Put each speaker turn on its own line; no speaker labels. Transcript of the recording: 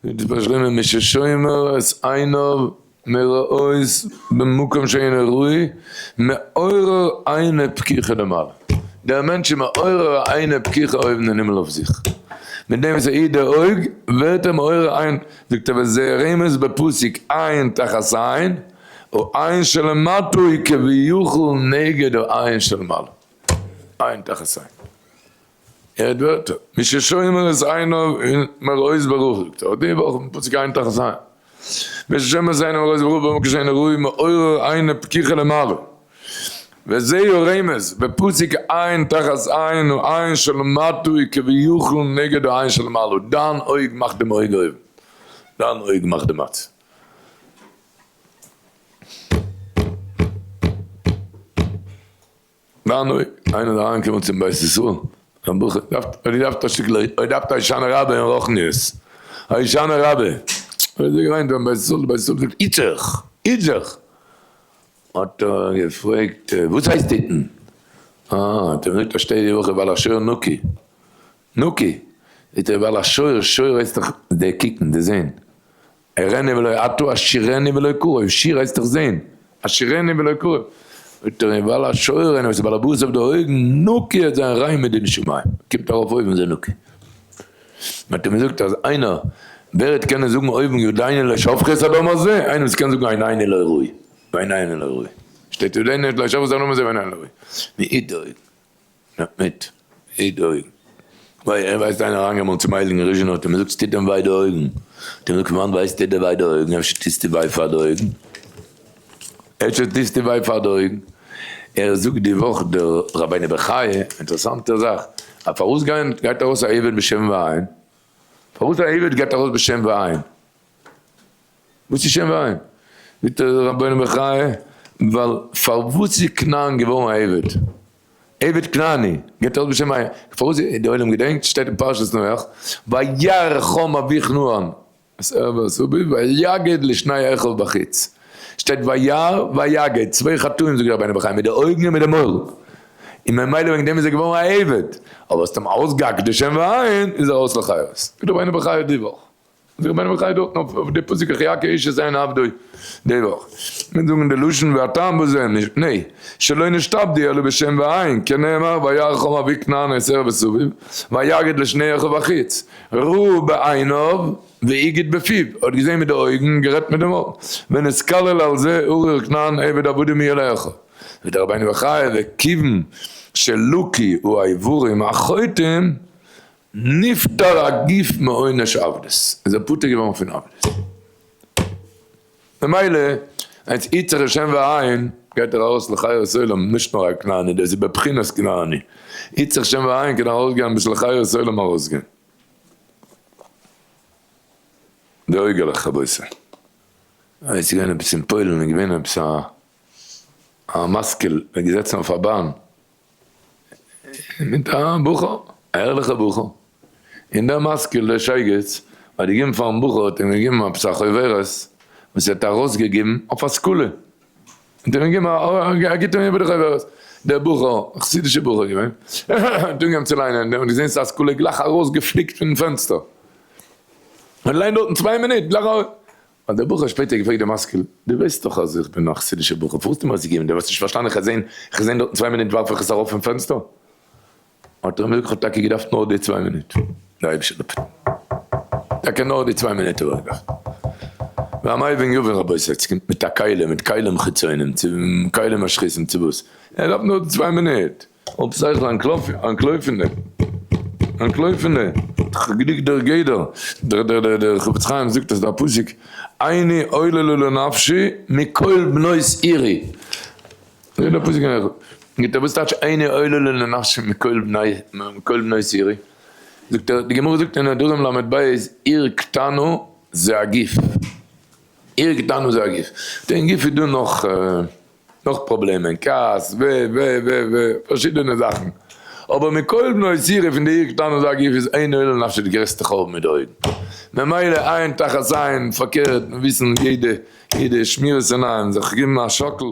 זאגט ר' שלמה מי ששומר את עיניו מראות במקום שאינו ראוי מעורר עינא פקיחא למעלה, דער מענטש איז מעורר א עינא פקיחא אויבן אין הימל אויף זיך, מיט דעם וואס ער היט די אויג ווערט ער מעורר עין, זאגט ער וזה רמז בפסוק עין תחת עין, העין שלמטה היא כביכול נגד העין שלמעלה, עין תחת עין. הערט ווערטער, מי ששומר את עיניו מראות ברוך, זאגט ער, די וואך פון פסוק עין תחת עין, מי ששומר את עיניו מראות ברוך במקום שאינו ראוי מעורר עינא פקיחא למעלה, וזהו רמז בפסוק עין תחת עין העין שלמטה היא כביכול נגד העין שלמעלה, דיין אויג מאכט דעם אויג אויבן, דיין אויג מאכט די מצב. ניין אוי, איינער איז אריינגעקומען צום בית ישראל, א בחור, האט געדארפט א שטיקל, האט געדארפט א הושענא רבה אין רוחניות, א הושענא רבה, האט ער געוויינט ביים בית ישראל, די בית ישראל זאגט היט זיך, היט זיך, האט ער געפרעגט וואס הייסט היטן, אה, האט ער געזאגט אז שטייט די וואך ועל השור נקי, נקי, זאגט ער ועל השור, שור הייסט דאך די קוקן, די זען, אראנו ולא אטו אשירנו ולא קרוב, שיר הייסט דאך זעהן, אשירנו ולא קרוב, זאגט ער אים ווייל א שור איינער וואס איז באלעבאס אויף די אויגן, נקי האט זיין ריין מיט דין שמים, קומט ארויף אויבן איז ער נקי. מען האט אים געזאגט אז איינער ווער וועט קענען זאגן אויבן ידינו לא שפכו את הדם הזה, איינער וואס קען זאגן עינינו לא ראו, ועינינו לא ראו, שטייט ידינו לא שפכו את הדם הזה ועינינו לא ראו, מען היט די אויגן. נעמט מיט די אויגן. וויי ער ווייסט איינער אריינגעמאלן צום הייליגן ריזשינער האט אים געזאגט ס'טוט אים וויי די אויגן, האט אים געזאגט פון וואנט ווייסטו טוט דיר וויי די אויגן אפשר טוסטו וויי פאר די אויגן, אפשר טוסטו וויי פאר די אויגן, ער זאגט די וואך דער רבינו בחיי, אינטערעסאנטע זאך, אז פארוואס גייען גייט ארויס א עבד בשם ועין, פארוואס א עבד גייט ארויס בשם ועין, וואס איז שם ועין? זאגט דער רבינו בחיי, ווייל פארוואס איז כנען געווארן א עבד? עבד כנעני, גייט ארויס בשם ועין, פארוואס איז, די עולם געדענקט, שטייט אין פרשת נח, וירא חם אבי כנען, את ער ואת אביו, ויגד לשני אחיו בחוץ, שטייט וירא ויגד, צוויי חטאים זאגט רבינו בחיי, מיט די אויגן און מיט די מויל, און ממילא וועגן דעם איז ער געווארן א עבד, אבער האסט אים אויסגעהאקט די שם ועין, איז ער אויס לחירות, זאגט רבינו בחיי די וואך. זיך בין איך דארטן אויף די פסוק כי יכה איש את עין עבדו די וואך. מיר זאגן די לשון והטעם בזה מפני שלא נשתעבדו אלא בשם ועין כנאמר וירא חם אבי כנען את ער וסביב ויגד לשני אחיו בחוץ ראה בעיניו והגיד בפיו האט געזען מיט די אויגן גערעדט מיט די מויל ונתקלל על זה ארור כנען עבד עבדים יהיה לאחיו זאגט רבינו בחיי וכיוון שלקו האיברים החוטאים נפטר הגוף מעונש עבדות, איז ער פטור געווארן פון עבדות. ממילא, אז יצר השם ועין, גייט ער ארויס לחירות עולם, נישט נאר א כנעני, דאס איז בבחינת כנעני. יצר שם ועין קען ארויסגיין ביז לחירות עולם ארויסגיין. די אויגעלעך רבותי. איז געווען עפעס אין פוילן איז געווען עפעס א א משכיל איז געזעצן אויף א באן, מיט א בחור, א ערליכע בחור, און דער משכיל דער שייגעץ האט געגעבן פארן בחור האט אים געגעבן עפעס א חוברת וואס ער האט ארויסגעגעבן אויף השכלה, האט אים געגעבן א ער גיבט אים איבער די חוברת, דער בחור, א חסידישע בחור געווען, האט אנגעהויבן צו ליינען, און געזען ס'איז השכלה גלייך ארויסגעפליקט פון פענסטער, און ליינט דארטן צוויי מינוט גלייך ארויס. האט דער בחור שפעטער געפרעגט דעם משכיל, דו ווייסט דאך אז איך בין א חסידישער בחור, פארוואס האסטו מיר עס געגעבן, דו האסט נישט פארשטאנען איך האב געזען דארטן צוויי מינוט ווארף איך עס ארויף פון פענסטער? האט ער אים געזאגט, איך האב טאקע געדארפט נאר די צוויי מינוט, דער אייבישטער זאל אפהיטן, טאקע נאר די צוויי מינוט האב איך געדארפט. והמבין יבין רבותי, עס קומט מיט א כלי, מיט כלים חיצונים, צו כלים משחיתים, צו וואס, ער דארף נאר די צוויי מינוט. אויב שכל אנטלויף פון דעם, אנטלויף פון דעם, גענוג דער גדר, דער דער דער דער חפץ חיים זאגט אז דער פסוק עיני עוללה לנפשי מכל בנות עירי, אזוי דער פסוק אין איכה, זאגט ער וואס טייטש עיני עוללה לנפשי מכל מכל בנות עירי, זאגט ער די גמרא זאגט אין נדרים ל"ב עיר קטנה זה הגוף, עיר קטנה זה הגוף, אין גוף איז דא נאך. נאך פראבלעמען, כעס, ו ו ו ו, פארשידענע זאכן. אבער מכל בנות עירי פון די עיר קטנה זאג איך איז עין עולה לנפשו די גרעסטע חורבן מיט די אויגן. ממילא עין תחת עין, פארקערט, מיר וויסן יעדע יעדע שמירת עיניים, זיך געבן א שאקל.